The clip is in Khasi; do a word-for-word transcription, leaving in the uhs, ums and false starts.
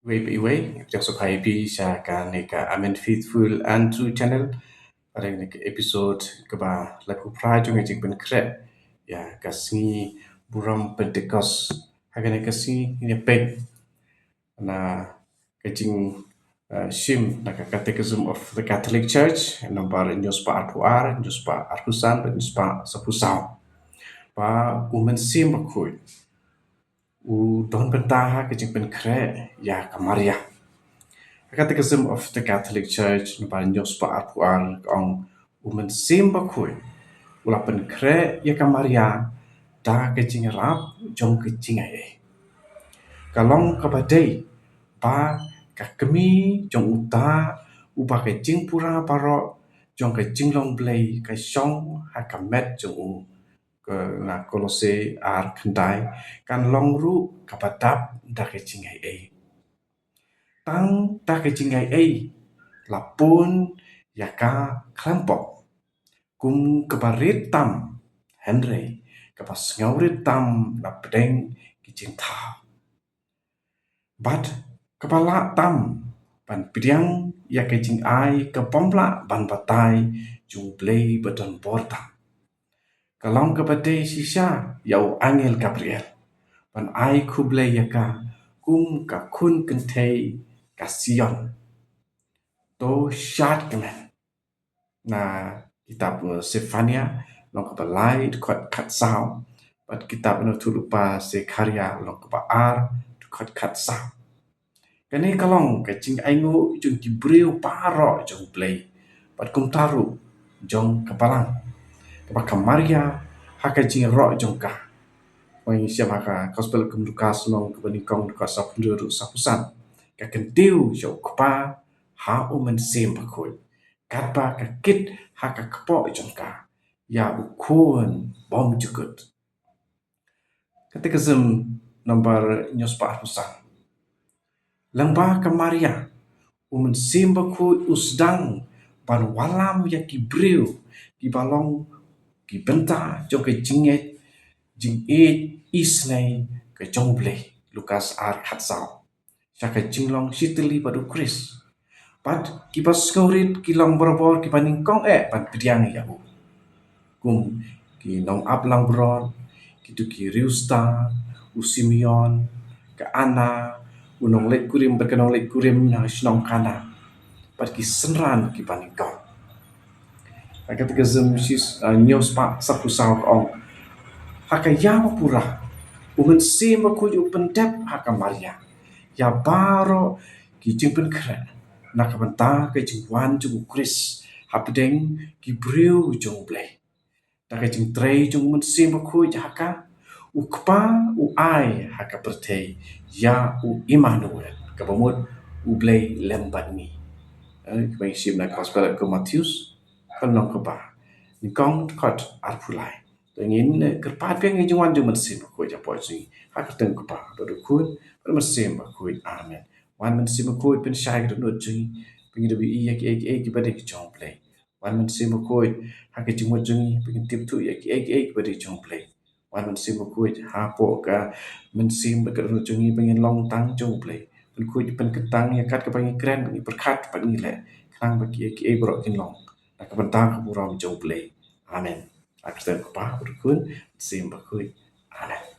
Iwei pa iwei, nga pdiang sngewbha ïa phi sha kane ka Amen Faithful and True Channel. Bad ha kane ka episode kaba laiphew phra jong ka jingpynkhreh ïa ka sngi burom Pentecost. Ha kane ka sngi ngin ïa peit na ka jing, uh, shim na ka Catechism of the Catholic Church, nombar hynñiew spah arphew ar, hynñiew spah arphew san bad hynñiew spah saphew saw. Ba U Mynsiem Bakhuid u don bynta ha ka jingpynkhreh ïa ka Maria. Ka Catechism of the Catholic Church nombar hynñiew spah arphew ar ka ong, U Mynsiem Bakhuid u la pynkhreh ïa ka Maria da ka jingïarap jong ka jingaiei. Ka long kaba dei ba ka kmie jong uta uba ka jingpura baroh jong ka jinglong Blei ka shong ha ka met jong u, ka na Kolose ar khyndai, kan long ruh kaba dap da ka jingaiei. Tang da ka jingaiei la pun ïa ka khlem pop, kum kaba rit tam, hynrei kaba sngewrit tam na pdeng ki jingthaw. Bad kaba lah tam ban pdiang ïa ka jingai ka bym lah ban batai jong U Blei ba don bor tam. Ka long kaba dei shisha ïa u angel Gabriel ban ai khublei ïa ka kum ka khun kynthei ka Sion. To shad kmen. Na kitab, eh, Sefania, lynnong kaba lai, dkhot khatsaw. Bad kitab Anakthu lypa Sekharia, lynnong kaba ar, dkhot khatsaw. Kane ka long ka jingainguh jong ki briew baroh jong U Blei. Bad kumta ruh jong ka Balang, kaba ka Maria ha ka jingïaroh jong ka. Ngi shem ha ka Gospel kum Lukas lynnong kaba nyngkong, dkhot saphew hynriew haduh saphew san. Ka kyntiew sha U Kpa ha U Mynsiem Bakhuid, katba ka kit ha ka kpoh jong ka ïa u khun bymjukut. Catechism number hynñiew spah arphew san. Lyngba ka Maria, U Mynsiem Bakhuid u sdang ban wallam ïa ki briew kiba long ki bynta jong ka jingngeit, jingïeit isynei ka jong U Blei. Lukas ar khatsaw. Sha ka jinglong shitylli bad U Khrist. Bad kiba sngewrit ki long barabor kiba nyngkong eh ban pdiang ïa u, kum ki nongap langbrot, kito ki riewstad, u Simeon, ka Anna, u nongleit kurim bad ka nongleit kurim na shnong Kana, bad ki synran kiba nyngkong. Ha ka Catechism shi, ah, hynñiew spah saphew saw ka ong, ha ka ïa ba pura, U Mynsiem Bakhuid u pyndep ha ka Maria ïa baroh ki jingpynkhreh na ka bynta ka jingwan jong U Khrist hapdeng ki briew jong U Blei. Da ka jingtrei jong U Mynsiem Bakhuid ha ka, U Kpa u ai ha ka pyrthei ïa u Immanuel, kaba mut U Blei lem bad ngi. Eh, kaba ngi shim na Gospel ka Mathaios, ka lynnong kaba nyngkong, dkhot arphew lai. To ngin, eh, kyrpad biang ïa ka jingwan jong U Mynsiem Bakhuid hapoh jong ngi. Ha ka kyrteng U Kpa bad U Khun bad U Mynsiem Bakhuid. Amen. Wan Mynsiem Bakhuid, pynshai ka dohnud jong ngi, ba ngin ïohi ïa kiei kiei kiba dei ki jong U Blei. Wan Mynsiem Bakhuid, ha ka jingmut jong ngi, ba ngin tip thuh ïa kiei kiei kiba dei ki jong U Blei. Wan Mynsiem Bakhuid, hapoh ka mynsiem bad ka dohnud jong ngi, ba ngin long tang jong U Blei. Pynkhuid pynkyntang ïa kat kaba ngi kren, ngi pyrkhat bad ngi leh, khnang ba kiei kiei baroh kin long na ka bynta ka burom jong U Blei. Amen. Ha ka kyrteng U Kpa, U Khun, Mynsiem Bakhuid. Amen.